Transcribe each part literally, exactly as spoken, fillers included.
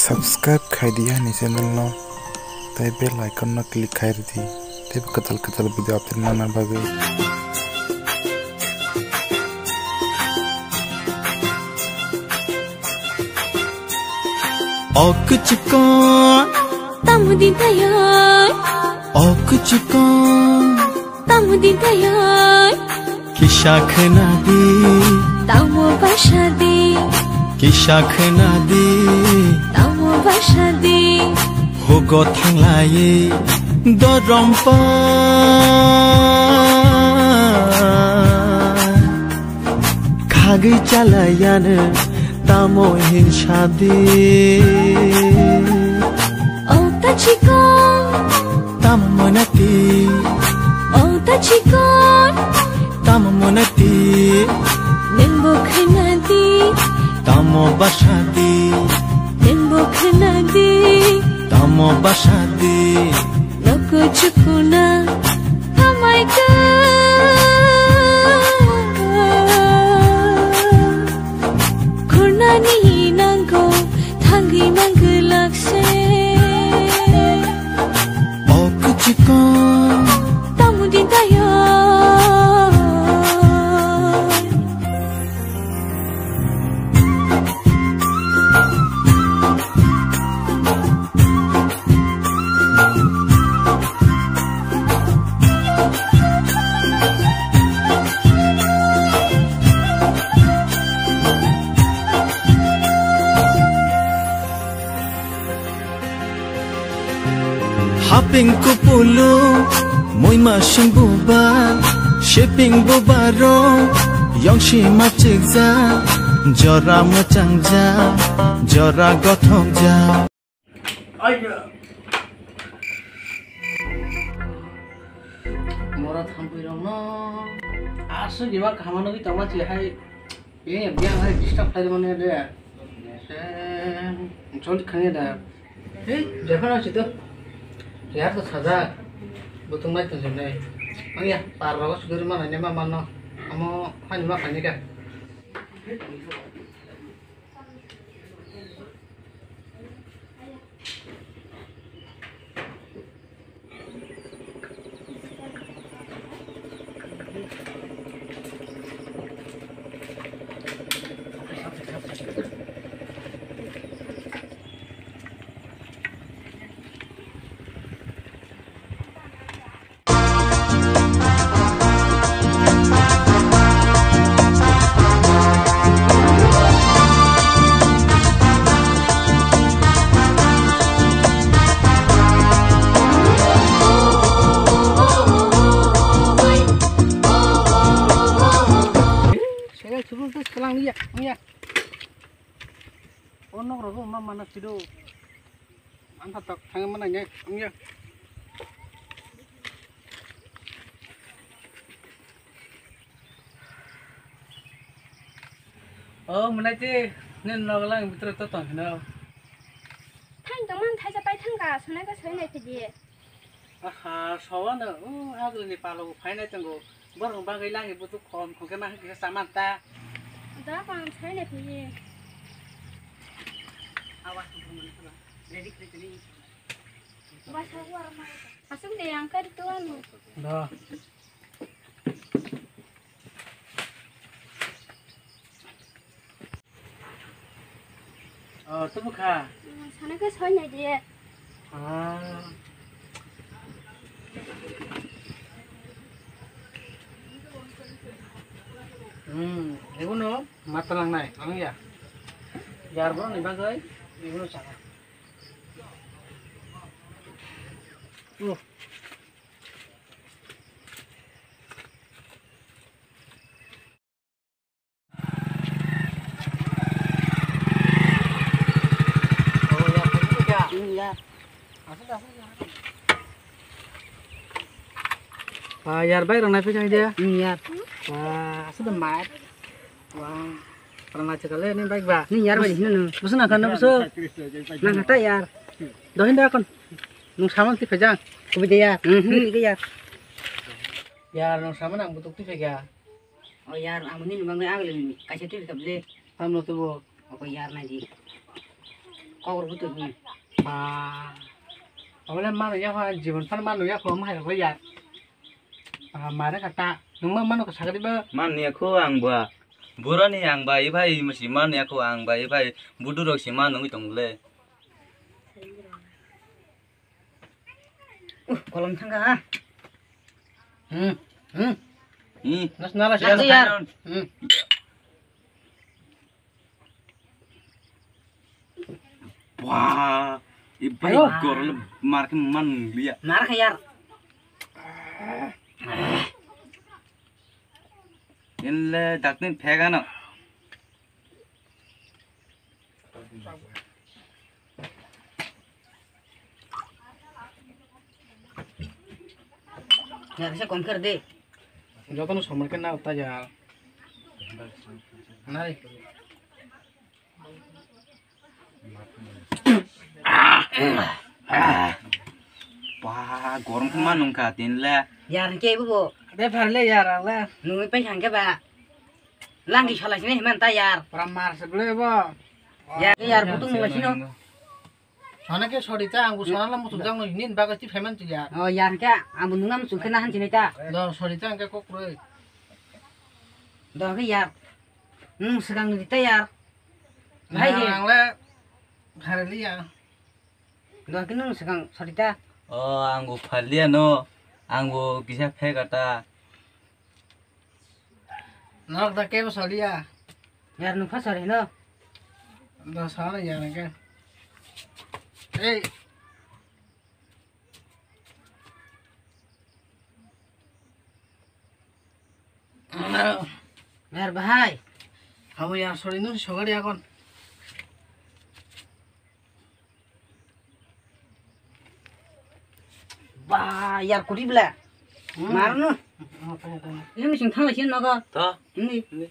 Subscribe khai di ani channel no, tei bell icon no click khai rw di, tei kwtal kwtal video update manna bagwi. Ok chikon. Tamu din tayo. Ok chikon. Tamu din tayo. Kisa khna di. Tamo basa di. Kisa khna di. Tamo basa di. Hugo thanglai dorompa. Khagwi chalayano tamo hinsa di. O ta chikon. Tamo monati. O ta chikon. Tamo monati. Nwng bo khna di. Tamo basa di. Nwng bo khna di. Tamo basa di. Noko chukuna hamai ka. Khurnani nango thangwi mangwlak se. O kuchiko. Tamu din tayo. Haping kupulu, muima sing buba, shiping buba ro, yong shi machikja, jora machangja, jora gothokja. Mora thampui rokno aswk ima kaham nugwi tongma si hai. Ini yang dia hari disturb khlai mane de. Joldi khani da. Hei, jephano sito. Yar to sajak. Butung nai to jene. Ang ya par rogo suduri mana ne ma mano. Amo hani ma khani ka. Serai chubuk tu selang liya, liya. O nok rogo ma mana sido. Ang kha tok thang mana ngai, ang ya. O, mwnai te, nen nok lang bitro to tong hino. Thang tong man thaisa pai thang ka, sonai ka soi nai phidi. Aha, sawano, o, agulini palo phainai tongo. Borok bagwi langni butuk khom khom khe ma kisa saman ta. Da kon sai ne phi. Awa khum khum ni khula. Ready kre kre. Ba sa war ma. Asuk de yang kar tu anu. Da. Oh, tubu kha. Sana ke soi nai de. Ah. Hmm, iguno matalang nai, ang ya. Yar bro ni bagai, iguno sana. Uh. Ah, yar, bike rok nai phai chang dia. Hmm, yar. Wah, asuk de mai. Wah, rana chakale ni bike ba. Ni yar bai hinu. Busu nang kan busu. Nang kata yar. Dohin da kon. Nung saman ti phai jang. Kubi de yar. Hmm, hmm, de yar. Yar, nung saman ang butuk ti phai ga. O yar, ang nini bangwi agli kaisa twi kable. Tamno tubo. Oko yar nai di. Kokor bwtwi hwnwi. Ba. Abole manu yakho, jibon phano manu yakho, omo hai rok ya. Ah, mare kata. Nung ma manu ko sagadi ba? Manu yakho ang ba. Burani ang ba, ibai musi manu yakho ang ba, ibai budu rok si manu ngi tong le. Uh, kolom thangka ha. Hmm. Hmm. Hmm. Nas nala. Yes, satu ya. Kanon. Hmm. Wah, ibai. Ayo. Gor le mar ke man liya. Mar ke yar. Inle daktin phegano. Yar se kom kher de. Jotono somar ke na uta ya. Nai. Ba, gorong khe ma nungkha tinle. Yar ke bo. Be pharle yar ang le. Nungwi pai thangke ba. Langki sala sini himan ta yar. Pura mar se ble bo. Yar ke yar butung nungla sino. Sana ke sorry ta, ang bu sana lam mutu jang no nin baga ti payment tu yar. Oh, yar ke ang bu nungam su ke nahan sini ta. Do sorry ta ang ke kok roi. Do ke yar. Nung segang ni ta yar. Hai, hai. Ang le pharliya. Dua kino swkang sorita. O, ang bo pharliya no. Ang bo kisa phek ata. Nok da kebo sorliya. Yar nung pha sori no. Da sana yar ke. Ei. Yar bahai. Abo yar sori no sogari akon. Ba yar kuri bla. Hmm. Mar no. Oh, tanya, tanya. Ini sing thang lagi naga. To. Ini. Ini.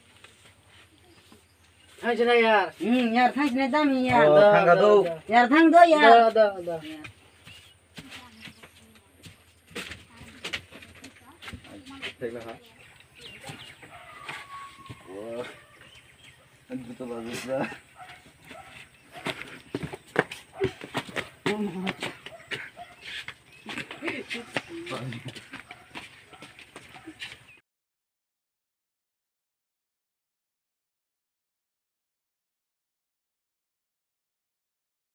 Thang sini yar. Hmm, yar thang sini dam yar. Oh, thang ka do. Yar thang do yar. Da, da, da. Thek na ha. Wah. Ang juta bagus dah.